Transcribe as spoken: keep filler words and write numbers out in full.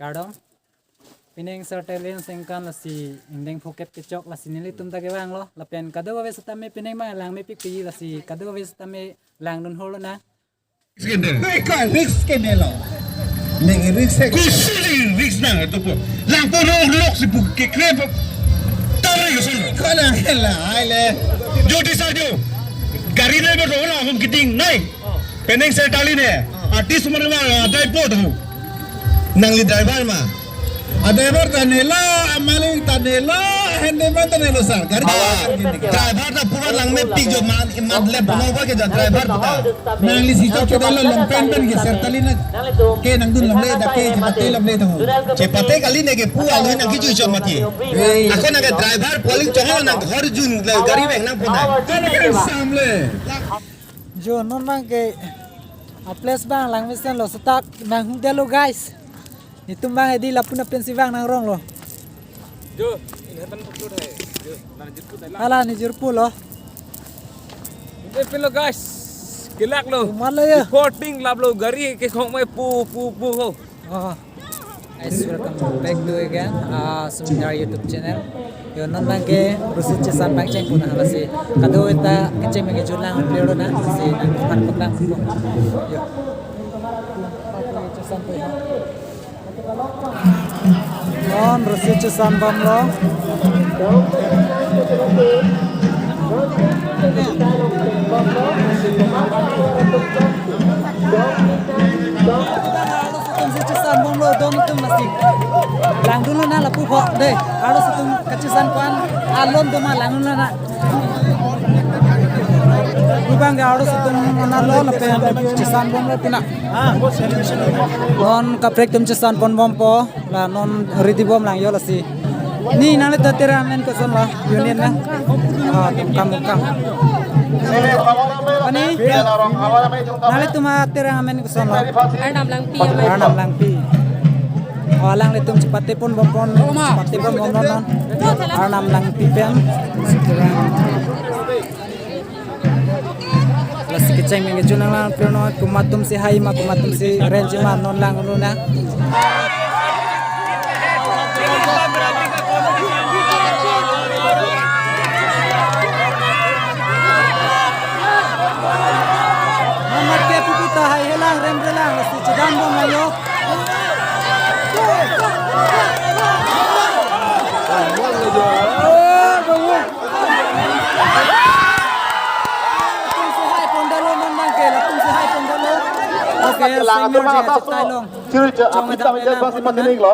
Kardom. Pining Sir Talin Sengkan lasi ingdeng phokep kechok lasi nelitum ta kevanglo. Lapen kadokave setame pining abang langmepik pi lasi kadokave setame langdun holo na. Risk ke nang. Koi, koi, risk ke nelo. Nang risk ke. Kusi risk nang itu po. Langpo no lok si bu kekre po. Tare yoson. Koi nang hela, ai le. Jyoti sir jo. Gari driver ho na hum kiting nai. Pining Sir Talin ne. Artist mana mana driver ho. Nangli driver ma. A driver ta nelo, amalik ta nelo, handyman ta nelo sir. Gari Ah, driver ta pura langmepik jo man, imat lep bono ba ke jo driver ta. Nangli si chok chok lo long pant pen ke Sir Talin na. Ke nangdun longle dak ke chepate longle ta ho. Chepate kali ne kepu alu nang kecho chot mati. Hey. Ako nang ke driver pu aling chong lo nang ghor jun le gari veng nangpo nang. Samle. Jo non abang ke a place abang langmesen lo setak nang hudelo guys. Netum abang edi lapu-an pensi vang nangrong lo. Jo, ini hatan pukul hai. Jo, nang jemput hai. Hala ne jirpo lo. Ini pin lo guys. Kelak lo. Kumat lo ya. Reporting lap lo gari ke khong mai pu pu pu ho. Oh. Guys, welcome back to again uh, Sumdar YouTube channel. Yo non abang ke rusi chesan abang cheng pun halasi. Kado ita kecheng mengejut lang upload na si nang pan kotang. Yo. Chesan pun. Non rusi chesan bomlo. Chesan bomlo don atum masih. Langdun lo na lapu ho de. Arloso atum kachesan ko-an alon do ma langdun lo na. Pu abang ke arloso atum mana lo lapen chesan bomlo pina. Non kaprek atum chesan pon bompo. La non ready bom lang yo lasi. Ni nanglitum aterang amen koson la union na. Ah, kam kam. Ani nanglitum aterang amen koson la. Arnam Langpi. Arnam Langpi. Oh, alanglitum chepate pon bom pon. Chepate pon bom non non. Arnam Langpi pen. Lasi kecheng mengejut nanglang pir non, komat atum si hai ma, komat atum si range ma non lang lo na. Mamat ke pupu ta hai helang rem relang lasi chedan bom lang yo. Latum si hai pon dalo non abang ke, latum si hai pon dalo. Okay, singer je chetai long. Chiri je apit kami je pasi makining lo.